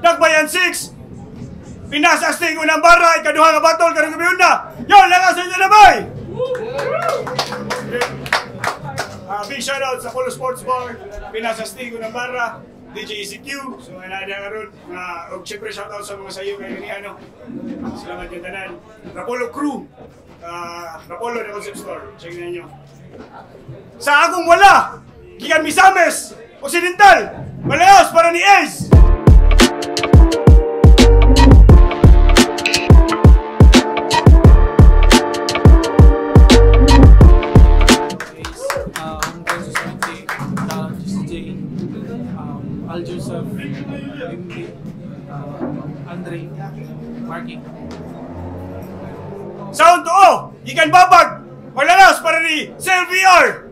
Dakbayan 6. Pinas Astig unang barra, ikaduha nga battle karong gabi una. Yo, langaw sa inyo na bay. Big shoutout sa Polo Sports Bar, Pinas Astig unang barra, DJ ECQ. So ana na karon, og syempre shoutout sa mga sayo kay kani ano. Salamat yung tanan. Rapolo crew. Rapolo na concept store. Check na ninyo. Sa akong wala, gikan Misamis, Occidental, Malaos para ni Ace. Al Joseph, Bimbi, Andre, Marky. Sound to O, gikan Babag, Malaos para ni CLVR.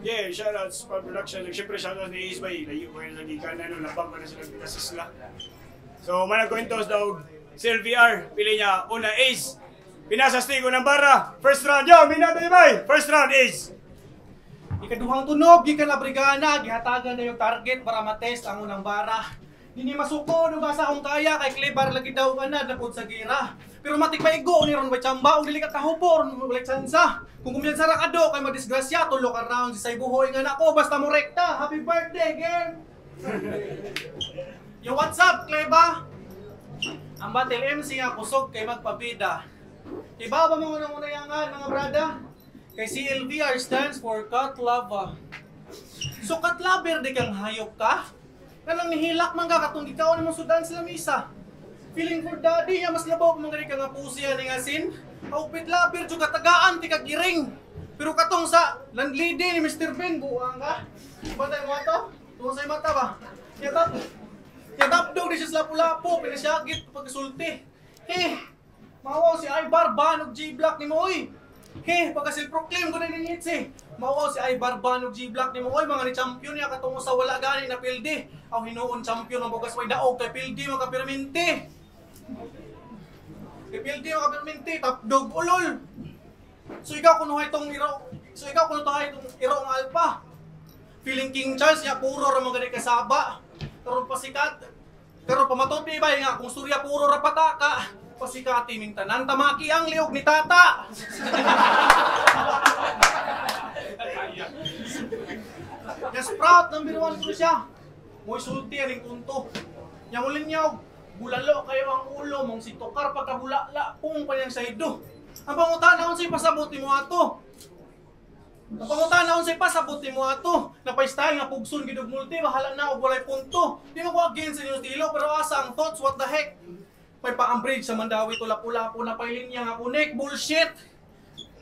Yeah, shoutouts pa production. Siyempre shoutouts ni Ace bay, layo ko yun lagi ka na no, labang pa na sila sa sila. So manag kwentos daw CLVR, pili niya una Ace. Pinasastig unang barra, first round. Yo, minata niya bay. First round Ace. Ikaduhang tunog, gikan Abrigana, gihatagan na yung target para matest ang unang bara. Dini masuko, nubasa akong kaya, kay Clebar lagi daw ka na, napod sa gira. Pero matik maigo, ni ron may tsamba, o dili ka kahupo, ron walay tsansa. Kung kumyansa ra ka do, kay madisgrasya, tulo ka round, si say buhoy nga nako, basta mo rekta. Happy birthday, girl! Yo, what's up, Cleba? Ang battle MC nga kusog kay magpabida. Iba ba mga unang-unayangan, mga brada? Kay CLVR stands for Cut Lava. So cut lover, di kang hayop ka? Kanang nihilak man ka katong gikaon nimong sudan sa lamisa. Feeling for daddy nga mas labaw man gani ka nga pusi ani nga sin. Outfit lover jud katagaan ti kagiring. Pero katong sa landlady ni Mr. Ben buang ka. Bantay mo ato? Tuon sa mata ba? Yatap. Yatap dog di siya sa lapu-lapu pinasyagit pagkasulti. He. Mawaw si Ibar Ban og G Black nimo oy. He, pagka self-proclaim ko na yung hits eh. Mawaw si Ibar Ban og G Black nimo oy, mga ni champion niya katungo sa wala gani na pildi. Aw hinuon champion ang bugas may daog kay pildi makapirminti. Kay pildi makapirminti, top dog ulol. So ikaw kuno itong iro, so ikaw kuno itong iro ang alpha. Feeling King Charles niya puro ra man gani kasaba. Karon pasikat. Karon pamatud ni bay nga kung surya puro ra pataka. Pasikati ming tanan tamaki ang liog ni tata. Yes, proud number 1 ko siya. Moy sulti aning kunto. Nya mulin niya bulalo kayo ang ulo mong si Tokar pagkabulala pung pa niyang saydo. Ang pangutana unsay pasabot nimo ato? Ang pangutana unsay pasabot nimo ato? Napay-style nga pugson gid og multi bahala na og walay punto. Di mo ko against sa inyong estilo pero asa ang thoughts, what the heck? May pa-ambridge sa Mandawi, tulap-ulapo na pailin niya nga kunik, bullshit!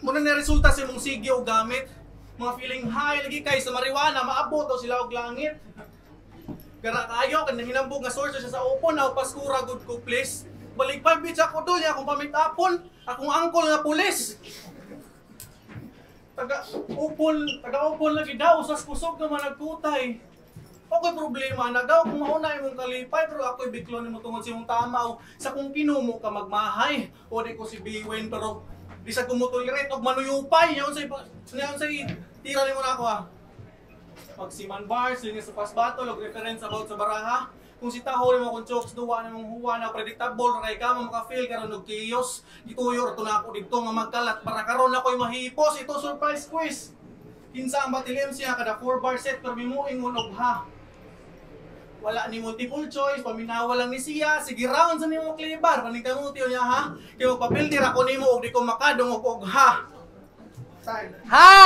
Muna na resulta sa imong sige o gamit. Mga feeling high lagi kay sa marijuana, maabot o sila og langit. Gara kayo, kaya hinambog nga source siya sa upon, aw paskura good ko please. Balik 5 bitch ako doon, akong pamitapon, akong angkol nga pulis. Taga-upon lagi daw, usas kusog na managkutay. Ako'y problema na daw kung mauna imong kalipay pero ako'y biglo nimo tungod sa imong tamaw sa kung kinumo ka magmahay o di ko si Biwen pero di sa kumutolerate og manuyupay yaon say tira nimo na ako ha. Pag si Man Bars linis sa pas battle og reference about sa baraha kung si taho nimo kung jokes duwa nimong huwa na predictable ra kay ka maka-feel karon og chaos gituyo ra to na ako didto nga magkalat para karon ako'y mahipos. Ito surprise quiz. Kinsa ang battle MC kada 4 bar set pero mimuingon og ha. Wala ni multiple choice, paminawa lang ni siya. Sige round sa nimo Clebar, paningkamuti niya ha. Kay magpapildi ra ko nimo og di ko makadungog og ha. Ha!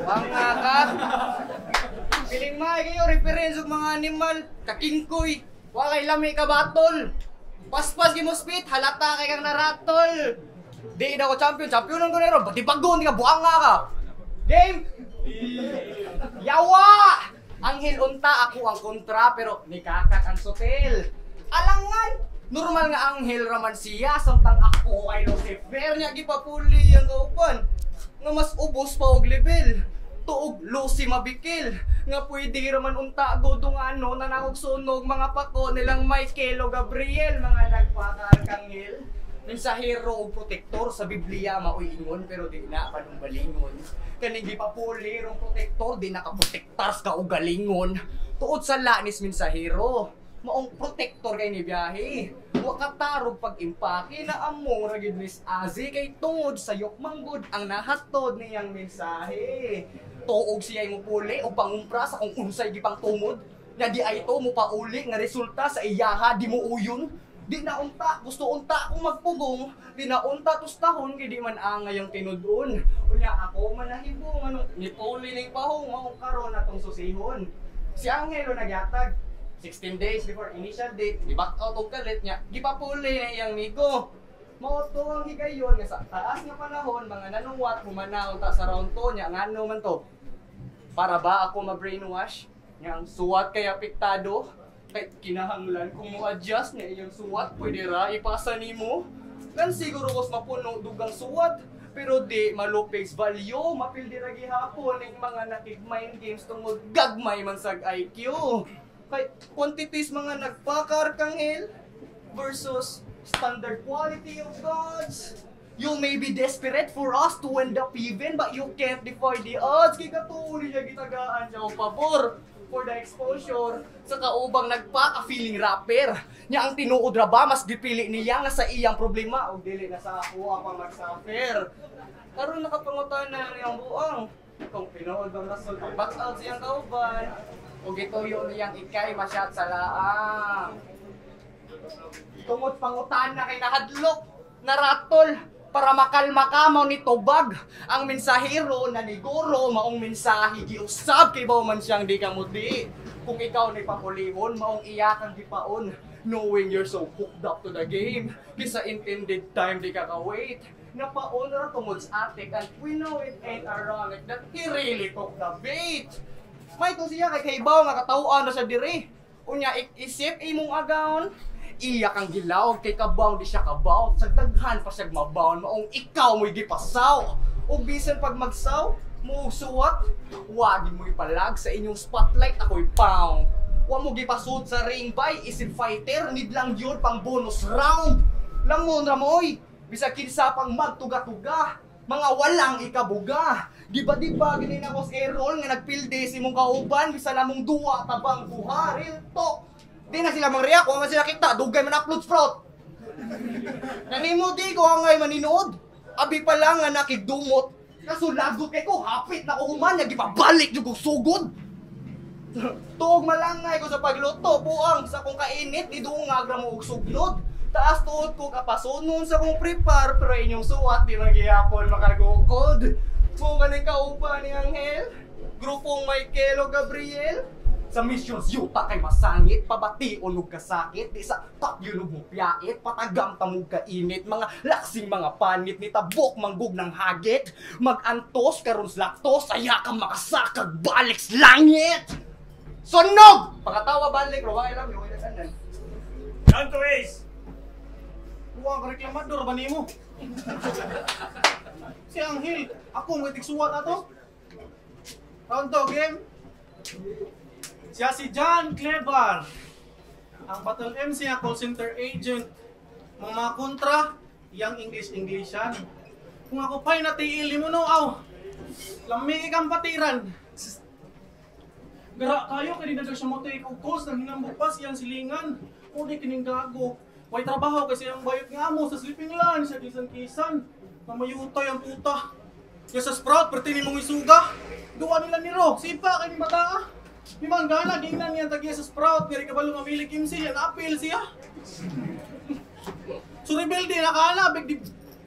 Wanga ka. Piling may kayo reference og mga animal, kakingkoy. Wa kay lami ka batol. Paspas gimo spit, halata kay kang naratol. Di na ko champion, championon ko na ron. Batibagon di ka buanga ka. Game. Yawa! Anghel unta ako ang kontra pero ni kakak ang sutil. Alangan, normal nga anghel raman siya samtang ako kay Lucifer niya gipapuli ang kauban. Nga mas ubos pa og level. Tuog Lucy Mabikil nga pwede raman unta godong ano na nakog sunog mga pako nilang Michael o Gabriel, mga nagpakaarkanghel. Mensahero og protektor sa Biblia maoy ingon, pero di na panumbalingon. Kaning gipapuli rong protektor, di nakaprotektar sa kaugalingon. Tuod sa lanis mensahero, maong protektor kay ni biyahe. Wa katarog pag-impake na among ra gid Miss Azzy kay tungod sa yokmanggod ang nahatod niyang mensahe. Tuog siya mo puli o pangumpra sa kung unsay gipang tumod. Nga di ay to mo pauli nga resulta sa iyaha di mo uyon. Di na unta, gusto unta akong magpugong, di na unta tustahon, kay di man angay ang tinudon. Unya ako manahibong, ano, ni Puli ning pahong, maong karon atong susihon. Si Angelo nagyatag, 16 days before initial date, di back out og kalit niya, gipapuli na iyang migo. Mao to ang higayon nga sa taas nga panahon, mga nanuwat, humanaw ta sa round 2 niya, ngano man to. Para ba ako ma-brainwash? Nga ang suwat kay apektado? Kay kinahanglan kung mo adjust nga iyang suwat, pwede ra ipasa nimo. Kan siguro kos mapuno dugang suwat, pero di malupig value, mapildi ra gihapon ning mga nakig-mind games tungod gagmay man sag IQ. Kay quantities mga nagpakarkanghel versus standard quality of gods. You may be desperate for us to end up even, but you can't defy the odds. Kay katuloy niya gitagaan siya og pabor for the exposure sa kaubang nagpaka-feeling rapper. Nya ang tinuod ra ba mas gipili niya nga sa iyang problema og dili na sa ako pa mag-suffer. Karon nakapangutana niyang buang kung tinuod bang rason pag back out siyang kauban o gituyo niyang ikay masyat sa laang. Tungod pangutana kay nahadlok, naratol, para makalma ka mao ni tubag. Ang mensahero na ni Goro maong mensahe giusab kay baw man siyang di ka mudi. Kung ikaw ni papulihon, maong iya kang gipaon, knowing you're so hooked up to the game. Kisa intended time di ka ka-wait. Napaon ra tungod sa atik, and we know it ain't ironic that he really took the bait. May to siya kay kahibaw nga katawhan na siya diri. Unya isip imong agaon, iya kang gilawg kay kabaw di siya kabaw, sa daghan pa siyag mabawn, maong ikaw mo'y gipasaw. Ug bisan pag magsaw, mo suwat, wagi mo'y palag sa inyong spotlight ako'y pound. Wa mo gipasud sa ring by isip fighter, need lang yun pang bonus round. Lamon ra mo oy, bisag kinsa pang magtuga-tuga, mga walang ikabuga. Di ba di ba gini na kos errol nga nagpilde si mong kauban bisan namong duwa tabang buha, real talk. Di na sila mang-react, wa man sila kita, dugay man upload sprout. Nanimo di ko angay maninood. Abi pa lang nga nakigdumot. Kaso lagot kay ko, hapit na ko human, nagipabalik jud kog sugod. Tuog malangay ko sa pagluto, buang sa kong kainit, di dungag ra mo og suglod. Taas tuod ko kapasunon sa kong prepare, pero inyong suwat di man gihapon makargukod. Mo ganing kauban ni Angel, grupong Michael o Gabriel. Sa missions yuta kay masangit, pabation og kasakit, di sa takyunog mo piyait, patagam tamog kainit, mga laksing mga panit, ni tabok manggug ng hagit, magantos karon laktos, aya ka makasakag balik sa langit! Sunog! Pakatawa balik, raway lang, yung tanan. Down to Ace! Buang ka reklamador ba nimo? Si Angel, ako mo tigsuwat ato. Round 2 game. Siya si John Clevar, ang battle MC nga call center agent. Mga kontra, iyang English-Englishan. Kung ako pa'y natiil mo no, aw. Lami kang patiran. Gara kayo, kaya di na siya mo take og calls nang hinambok pa siyang silingan. O di kining gago. Way trabaho kasi ang bayot nga amo sa sleeping land, sa kisan-kisan. Mamayutay ang puta. Kaya sa Sprout, perti ni mong isuga. Duwa nila ni Ro, sipa kay ni bata. Ni Manggana, gingnan niya tagiya sa Sprout. Ngari kabalo nga milik MC, yan appeal siya. So rebelde na kaana, big di,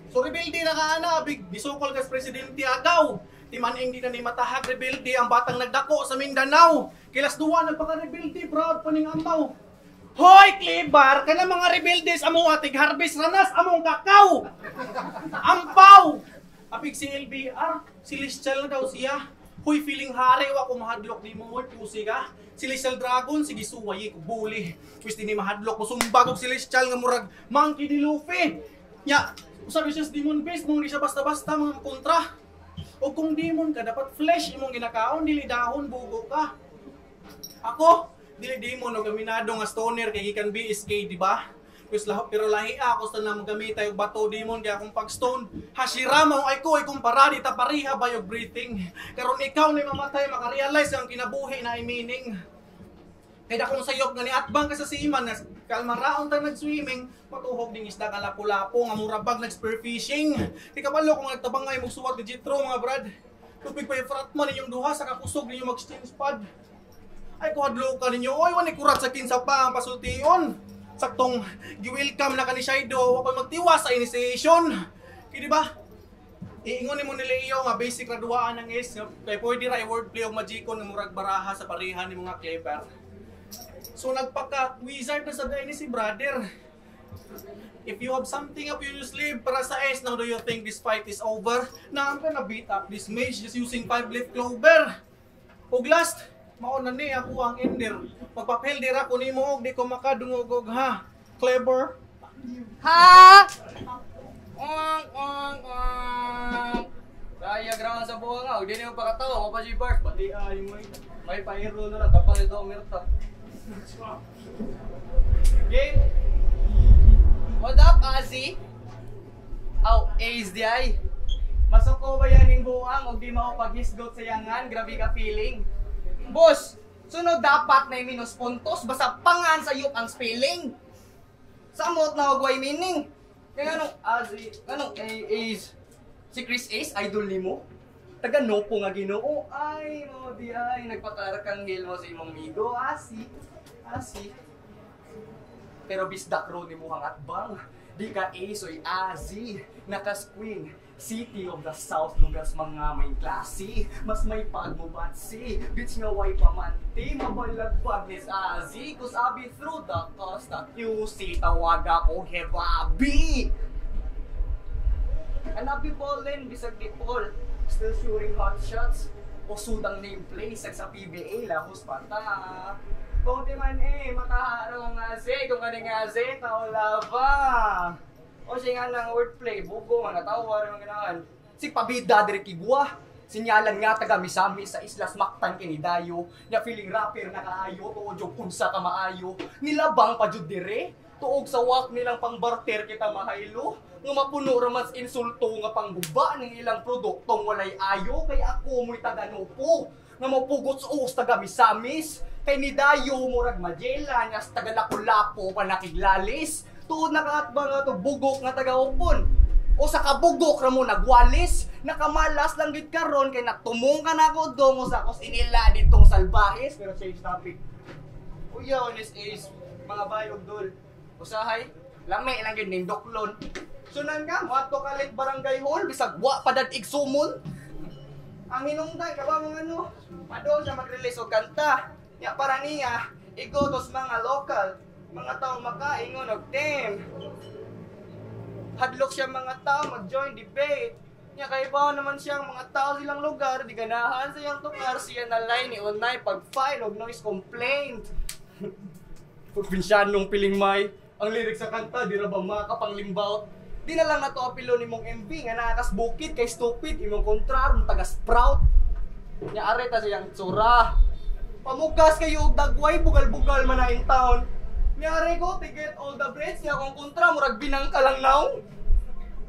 so rebelde na kaana, big disukol kas presidente agaw. Timan-ing di na ni matahag rebelde ang batang nagdako sa Mindanao. Kilas duwa nagpaka-rebelde, proud pa ning amaw. Hoy, Klebar, kana mga rebeldes amo atig harvest ranas among kakao. Ampaw. Apig si LBR, celestial na daw siya. Hoy, feeling hari wa ko mahadlok nimo, hoy pusi ka. Celestial Dragon sige suway ko buli. Wis dinhi mahadlok mosumbag og celestial nga murag monkey di Luffy. Nya, usa siya sa Demon Beast mong di siya basta-basta mga kontra. O kung demon ka, dapat flesh imong ginakaon, dili dahon, bugo ka. Ako, dili demon og aminado nga stoner kay gikan BSK, di ba? Pero lahi ako sa na magamit og bato demon kay akong pag-stone. Hashirama ay ko ay kumpara di ta pareha ba yung breathing. Karon ikaw ni mamatay makarealize ang kinabuhi na ay meaning. Kaya kung sayop nga niatbang ka sa seaman na kalmaraon ta nag-swimming, matuhog ding isda ka lapu-lapo nga mura bag nag-spearfishing. Di kabalo kung nagtabangay mo suwat ni Jitro mga brad. Tupig pa yung fratman ninyong duha sa kakusog ninyo mag-exchange pad. Ay kuhadlo ka ninyo, oy wani kurat sa kinsa pa ang pasultion. Saktong gi-welcome na ka ni Shaido, wa ko'y magtiwas sa initiation. Kaya di ba? Iingon nimo ni Leo nga basic ra duhaan ang S kay pwede ra i-wordplay og magicon nga murag baraha sa pareha ni mga clever. So nagpaka wizard na sa ni si brother. If you have something up your sleeve para sa S, now do you think this fight is over? Now I'm gonna beat up this mage just using 5 leaf clover. Ug last, mao na ni ako ang ender. Pagpapel dira ko nimo og di ko makadungog og ha. Clever. Ha! Ong, ong, ong. Raya ground sa buha nga, di niyo pakatawa, wa pa si Bars, bati ay mo. May pairo na lang, tapang ito merta. Game. What up, Azzy? Aw, Ace di ay. Masuko ba yan yung buang og di mao paghisgot sa yangan, grabe ka feeling. Boss, sunod dapat na minus puntos basta pangan sa yuk ang spelling. Samot na og way meaning. Kaya anong Azzy, anong Ace? Si Chris Ace, idol nimo? Taga Nopo nga Ginoo. Ay, mo di ay nagpakaarkanghel mo sa imong migo. Asi. Asi. Pero bisdak ro nimo ang atbang. Di ka Ace oy Azzy. Nakas Queen. City of the South, lugas mga may klase. Mas may pagmubatsi. Bitch nga way pamanti. Mabalagbag ni Azzy. Cause I be through the costa QC. Tawag ako Hebabi. And I be ballin' bisag di Paul. Still shooting hot shots. O sudang nameplate sa PBA lahos pata. Buti man eh, makaharong nga ze, kung ano nga ze, tao lava. O siya nga ng wordplay, bugo, mga natawa, mga ganahan. Si pabida dire kigwa. Sinyalan nga taga misami sa Islas Mactan kinidayo. Nya feeling rapper na kaayo, tuod jud unsa ka maayo. Nilabang pa jud dire. Tuog sa wak nilang pangbarter kita mahaylo. Nga mapuno ra man sa insulto nga pangguba ng ilang produktong walay ayo kay ako mo'y taga Nupo. Nga mopugot sa us taga Misamis. Kay nidayo murag Magellan nga sa taga Lapu-Lapu pa nakiglalis. Tuod nakaatbang nga to bugok nga taga Upon. O sa kabugok ra mo nagwalis, nakamalas lang gid karon kay natumong ka nako dong sa akos inila ditong salbahes. Pero change topic. Uyaw is is mga bayog dol. Usahay, lami lang gid ning duklon. Sunan ka, moadto ka late barangay hall bisag wa pa dad igsumon. Ang hinungdan ka ba mga ano? Padol siya mag-release og kanta. Nya para niya, igotos mga local, mga tao makaingon og team. Hadlok siya mga tao mag-join debate. Nya kay ba naman siyang mga tao silang lugar, di ganahan sa iyang tukar siya na line ni unay pag-file og noise complaint. Probinsyanong piling may, ang lyrics sa kanta di ra ba makapanglimbaot. Di na lang nato apilo nimong MV nga nakakas bukid kay stupid imong kontrar mong taga sprout. Nya are ta siyang tsura. Pamugas kayo og dagway bugal-bugal man na in town. Nya ko to get all the breads niya akong kontra murag binang ka lang naong.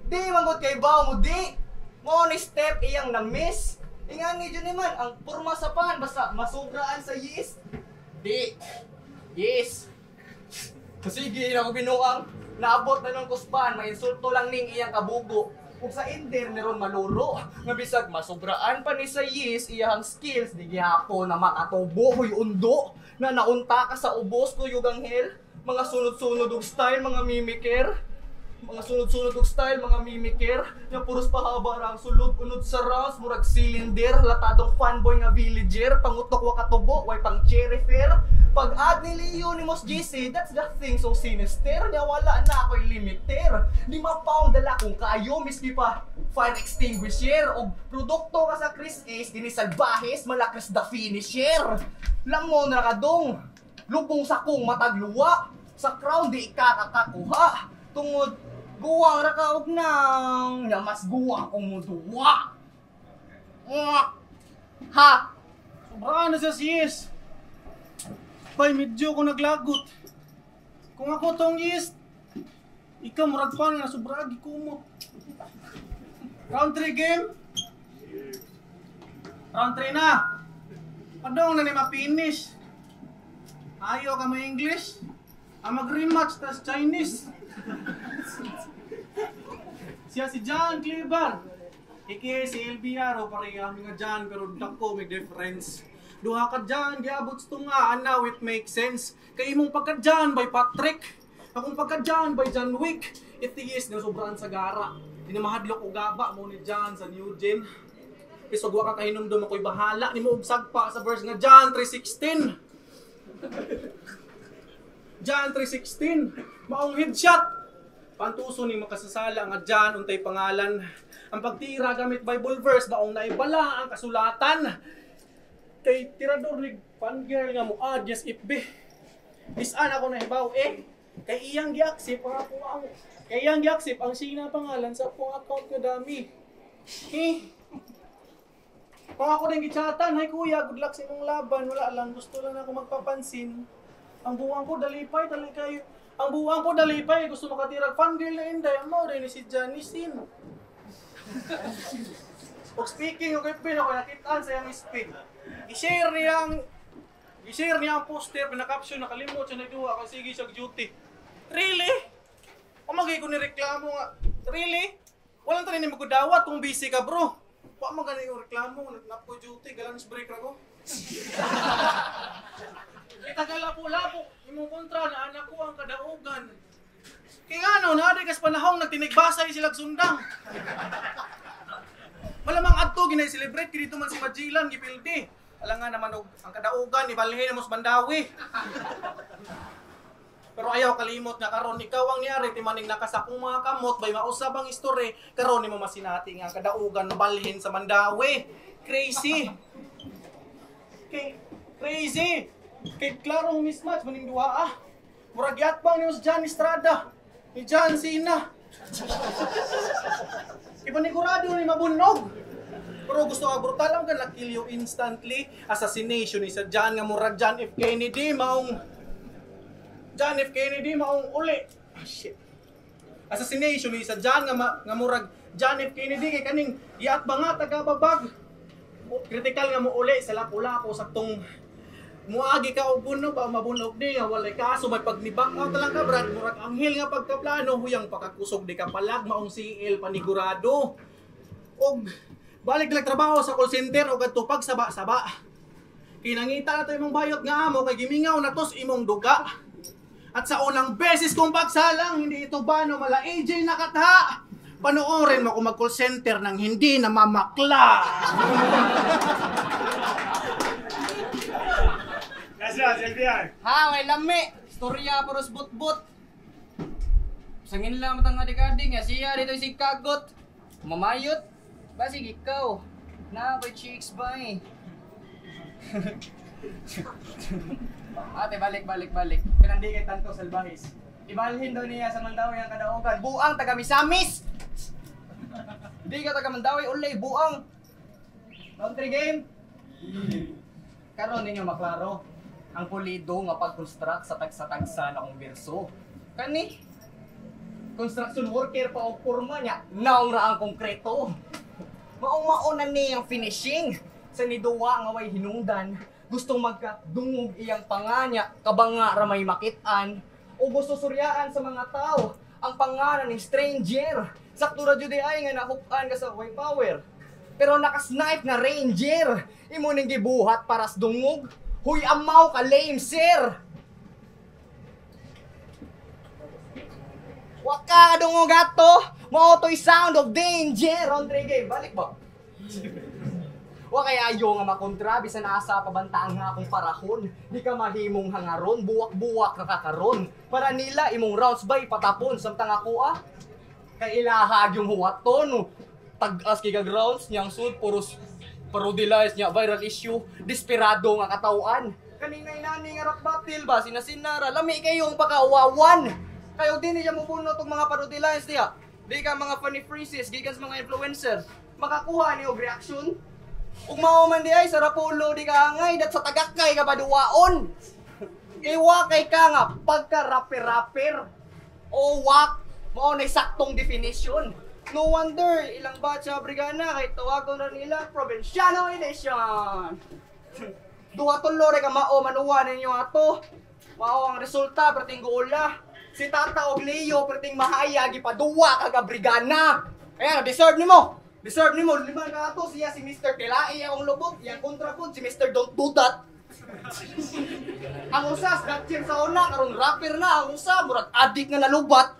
Di manggod kay bawo mo di. Mo ni step iyang na-miss. Ingan ni jud man ang porma sa pan basta masubraan sa yeast. Di. Yes. Sige na ko binuang. Naabot na nung kusban, mainsulto lang ning iyang kabugo. Ug sa ender ni ron maluro, nga bisag masubraan pa ni sa yeast iyang skills di gihapon na makatubo huy undo na naunta ka sa ubos kuyog anghel. Mga sunod-sunod og style, mga mimiker. Mga sunod-sunod og style, mga mimiker. Nga puros pahaba ra ang sulod unod sa rounds, murag cylinder, latadong fanboy nga villager, pangutok wa katubo, way pang cherry fair. Pag-add ni Leo ni Mos GC, that's the thing so sinister. Nga wala na ako'y limiter. Di mapound dala kung kayo, miski pa fire extinguisher. O produkto ka sa Chris Ace, dini salbahes, malakris the finisher. Lamon ra kadong, lubong sa kong matagluwa. Sa crown di ka kakakuha. Tungod, guwang ra ka og nang, nga mas guwang kong muduwa. Mwah! Ha! Sobraan na sa yeast. Bay, medyo ko naglagot. Kung ako tong yeast, ikaw murag pa na sobra gikumot. Round 3 game. Round 3 na. Padong na ni ma-finish. Ayaw ka mo English. Ang mag-rematch tas Chinese. Siya si John Cleaver. Iki si LBR o pareha nga John pero dako may difference. Duha ka John giabot sa tunga and now it makes sense. Kay imong pagka John by Patrick. Akong pagka John by John Wick. Itiis nga sobrang sagara. Di na mahadlok og gaba mo ni John sa New Gen. Isog wa ka kahinumdum, ako'y bahala nimo og sagpa sa verse nga John 3:16. John 3:16 maong headshot. Pantuso ni makasasala nga John untay pangalan. Ang pagtira gamit Bible verse maong naibala ang kasulatan. Kay tirador ni fangirl nga mo-add yes FB. Bisan ako nahibaw eh. Kay iyang gi-accept ang ako ang kay iyang gi-accept ang sina pangalan sa akong account nga dami. Eh. Kung ako din gichatan, "Hi kuya, good luck sa imong laban." Wala lang, gusto lang ako magpapansin. Ang buwang ko dalipay, dali kayo. Ang buwang ko dalipay, gusto makatira fangirl na inday, mo rin si Johnny Sin. Og speaking og FB, ako nakitaan sa iyang speed. I-share niya ang poster, pinaka-caption, nakalimot siya nagduha kay sige siya duty. Really? Pamagay ko ni reklamo nga. Really? Walang tanin ni magudawat kung busy ka, bro. Wa man gani yung reklamo, nagnap ko duty, lunch break ra ko. Itagalapo-lapo imong kontra na anak ko ang kadaugan. Kaya nga no, naa kas panahong nagtinigbasay sila sundang. Malamang adto ginay-celebrate kay dito man si Magellan gipildi. Alangan naman og ang kadaugan ibalhin mo sa Mandawi. Pero ayaw kalimot nga karon ikaw ang niari timaning nakasakong mga kamot bay mausab ang istorya karon nimo masinati nga ang kadaugan nabalhin sa Mandawi. Crazy. Kay crazy. Kay klarong mismatch maning duha ah. Murag yatbang nimo sa John Estrada ni John Cena. Iba panigurado ni mabunog. Pero gusto ka brutal ang gonna kill you instantly. Assassination ni sa John nga murag John F. Kennedy maong John F. Kennedy maong uli. Ah, shit. Assassination ni sa John nga, nga murag John F. Kennedy kay kaning iat ba nga taga-babag. Critical nga mo uli sa lapo-lapo saktong muagi ka og bunog ba mabunog ni nga walay kaso may pag ni back out lang ka brad murag anghel nga pagkaplano huyang pakakusog di ka palag maong CL panigurado. Og balik lang trabaho sa call center og adto pag saba-saba. Kinangita na to imong bayot nga amo kay gimingaw na tos imong duga. At sa unang beses kong pagsalang, hindi ito bano mala AJ nakatha. Panoorin mo kung mag-call center ng hindi namamakla. Last round, LBR. Ha, may lami. Storya puros butbut. Sangin lang matang adik-adik nga siya dito si kagot. Mamayot. Basig ikaw. Na koy chicks bay. Ate, balik, balik, balik. Kanang di kay Tanto Salvahis. Ibalhin daw niya sa Mandawi ang kadaugan. Buang taga Misamis! Di ka taga Mandawi, ulay, buang! Round 3 game. Karon ninyo maklaro ang pulido nga pag-construct sa tagsa-tagsa na kong berso. Kani, construction worker pa og porma niya, naong ra ang konkreto. Maong mauna ni ang finishing sa niduwa nga way hinungdan. Gustong magkadungog iyang panganya, kabanga ra may makit-an, o gusto suryaan sa mga tao ang pangalan ni stranger. Sakto ra jud ay nga nahukan ka sa way power. Pero nakasnipe na ranger, imo ning gibuhat para sa dungog. Huy amaw ka lame sir. Wa ka dungog ato, mao to'y sound of danger. Round 3 game, balik ba? Wa kay ayo nga makontra bisan asa pabantaan nga akong parahon. Di ka mahimong hangaron, buwak-buwak ka kakaron. Para nila imong rounds bay patapon samtang ako ah. Kay ilahag yung huwaton. Tag-as kay kag rounds niyang sud puros parodilays niya viral issue, desperado nga katawan. Kanina inani nga rock battle ba sinasinara lami kayong pakauwawan. Kayo din niya mubunot og mga parody lines diha. Di ka mga funny phrases gikan sa mga influencer. Makakuha ni og reaction. Ug mao man di ay sa Rapulo di ka angay, dat sa Tagakay ka paduwaon. Kay wa kay ka nga pagka rapper-rapper o wak mao na saktong definition. No wonder ilang batch sa Brigana kay tawagon ra nila Provinciano Edition. Duha tulo ra ka mao manuwa ninyo ato. Mao ang resulta perting guula. Si Tata og Leo perting mahaya gipaduwa kag Brigana. Kaya deserve nimo. Deserve nimo lima ka ato siya si Mr. Tilai akong lubot, iyang kontra pod si Mr. Don't Do That. Ang usa snatcher sa una karon rapper na ang usa murag adik nga nalubat.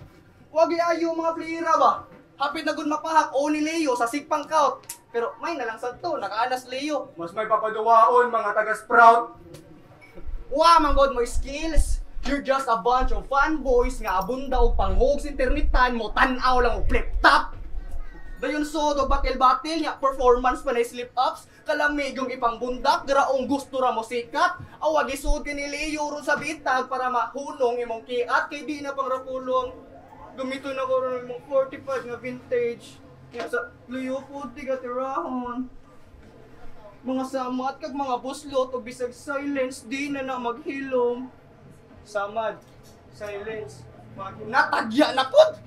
Wag ayo mga playera ba. Hapit na gud mapahak o ni Leo sa sigpang kaut. Pero may na lang sad to, nakaanas Leo. Mas may papaduwaon mga taga-Sprout. Wa man god mo skills. You're just a bunch of fanboys nga abunda og panghog sa internetan mo tan-aw lang og flip top. Dayon sod og batil-batil nya performance pa na slip ups, kalamig yung ipangbundak, garaong gusto ra mo sikat. Aw gisud kini Leo ron sa bitag para mahunong imong kiat kay di na pang rapulong. Gamito na ko ron imong 45 nga vintage. Nya sa Leo po ti tirahon. Mga samat kag mga buslot og bisag silence di na na maghilom. Samad, silence, natagya na pud.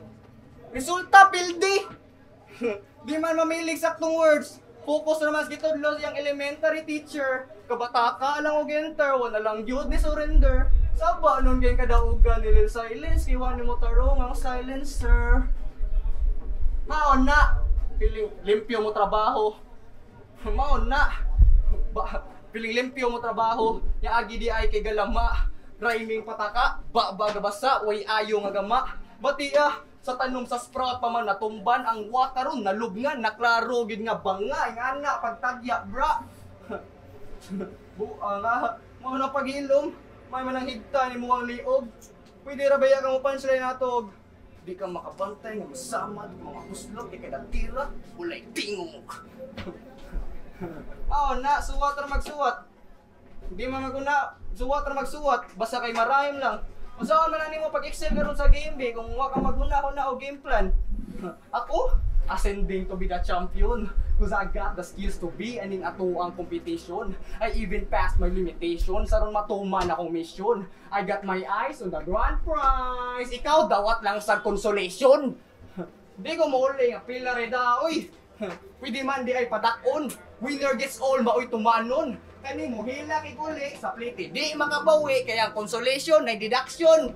Resulta pildi. Di man mamilig saktong words. Focus naman sa gitudlo siyang elementary teacher. Kabataka lang og enter, wala lang gyud ni surrender. Saba nun kay kadaugan ni Lil Silence, kay wa nimo tarong ang silencer. Mao na, piling limpyo mo trabaho. Mao na. Ba, piling limpyo mo trabaho, nya agi di ay kay galama. Rhyming pataka, ba ba gabasa, way ayo nga gama. Bati sa tanom sa Sprout pa man natumban ang wakaron nalubngan naklaro gid nga banga nga na pagtagya bra. Buang mao na paghilom, may manang higta ni muang liog. Pwede ra baya kang punchline nato og di ka makabantay nga masamad mga buslot kay kada tira walay tingog. Mao na suwat ra magsuwat. Di man maguna suwat ra magsuwat basta kay marayom lang. Unsaon man nimo pag-excel karon sa game B kung wa ka maghuna-huna og game plan? Ako, ascending to be the champion cause I got the skills to be aning ato ang competition. I even passed my limitation saron matuman akong mission. I got my eyes on the grand prize. Ikaw dawat lang sa consolation. Di ko mouli nga pila re da oy. Pwede man di ay padak-on. Winner gets all maoy tumanon. Kani mo hila kay guli sa plate. Di makabawi kaya ang consolation na deduction.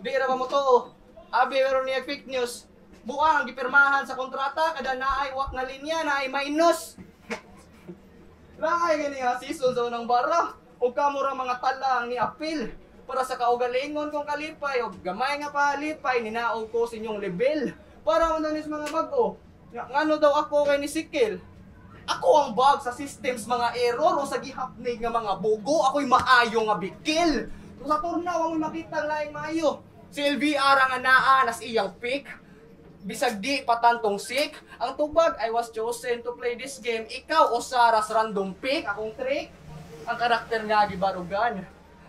Di ra ba mo to? Abi meron niya fake news. Buang ang gipirmahan sa kontrata kada naay wak nga linya naay minus. Laay gani nga season sa unang bara. Og kamo ra mga tala ang ni-appeal para sa kaugalingon kong kalipay og gamay nga palipay ninaog ko sa inyong level. Para man nis mga bag-o. Ngano daw ako kay ni Sikil? Ako ang bug sa systems mga error o sa gihapnig nga mga bugo. Ako'y maayo nga bikil. So sa turna, wa mo'y makita ang laing maayo. Si LVR ang anaa nas iyang pick. Bisag di patantong sick. Ang tubag, I was chosen to play this game. Ikaw o Saras random pick. Akong trick. Ang karakter nga gibarugan.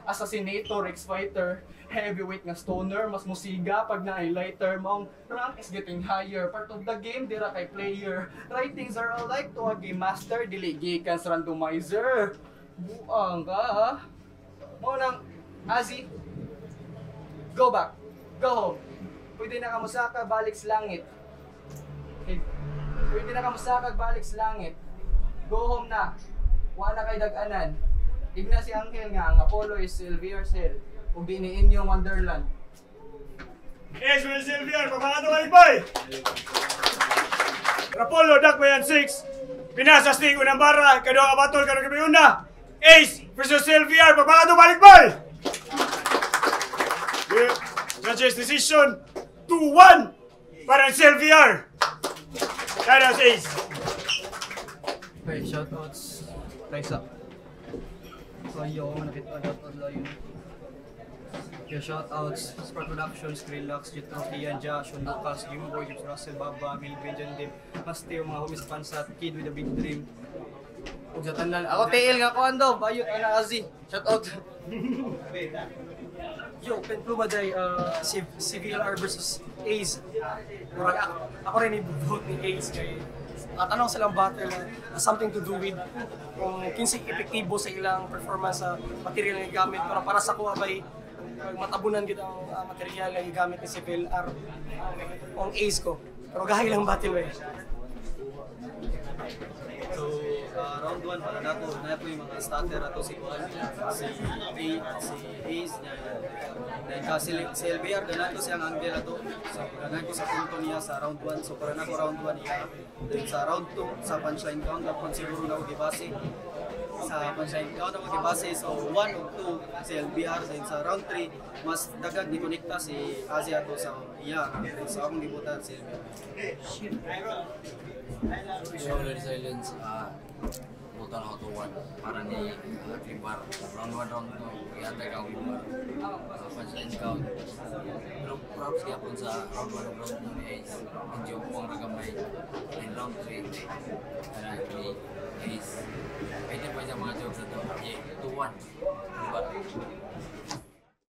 Assassinator, ex-fighter, heavyweight nga stoner, mas musiga pag na-lighter, mong rank is getting higher. Part of the game, dira kay player. Writings are alike to a game master, dili gikan sa randomizer. Buang ka, ha? Mo nang, Azzy, go back, go home. Pwede na ka musaka, balik sa langit. Okay. Pwede na ka musaka, balik sa langit. Go home na. Wala kay dag-anan. Igna si Angel nga, ang Apollo is LVR cell. Ug di ni inyong Wonderland. Yes, well, LVR, papangato kalipay! Rapolo, Dakbayan 6. Pinasa Sting, unang bara. Kaduha ka battle, karon gabi una. Ace versus LVR, papangato balikbay! Judges decision, 2-1 para sa LVR. Shoutouts, Ace. Okay, shoutouts. Raisa. So, ayo, nakita shoutout lang yun. Yeah, shoutouts, Spark Productions, Skrillex, Jitro, Kian, Josh, Lucas, Jimboy, Gibbs Russell, Baba, Milvin, Jandim, Masteo, mga homies Pansat, Kid with a Big Dream. Ug sa tanan. Ako TL nga kuan daw, bayot ana Azzy. Shoutout. Yo, Pen Pluma day, CVLR versus Ace. Murag ako rin i-vote ni Ace kay tanong silang battle something to do with kung kinsay epektibo sa ilang performance sa material nga gigamit, pero para sa kuha bay matabunan gid ang material nga gigamit ni CVLR ang Ace ko, pero gahi lang battle bay. So, round 1 para nako, na po yung mga starter ato si Kuan, si A, si Ace, na then ka si LBR ganahan ko siyang angle ato. So, ganahan ko sa punto niya sa round 1. So, para nako round 1 niya. Then sa round 2, sa punchline count, dapat siguro na ako gibase. Sa punchline count ako gibase. So, 1 ug 2 si LBR. Then sa round 3, mas dagag ni konekta si Asia ato sa iya. So, akong gibutan si LBR. So, Lady Silence, buta na ako 2-1 para ni Clipar. Round 1, round 2, ihatag ang Clipar. Punchline count. Pero props gyapon sa round 1 ug round 2 ni Ace. Medyo kuwang ra gamay. And round 3, kana ni Ace. Pwede pa siya mga jokes na to. Yeah, 2-1.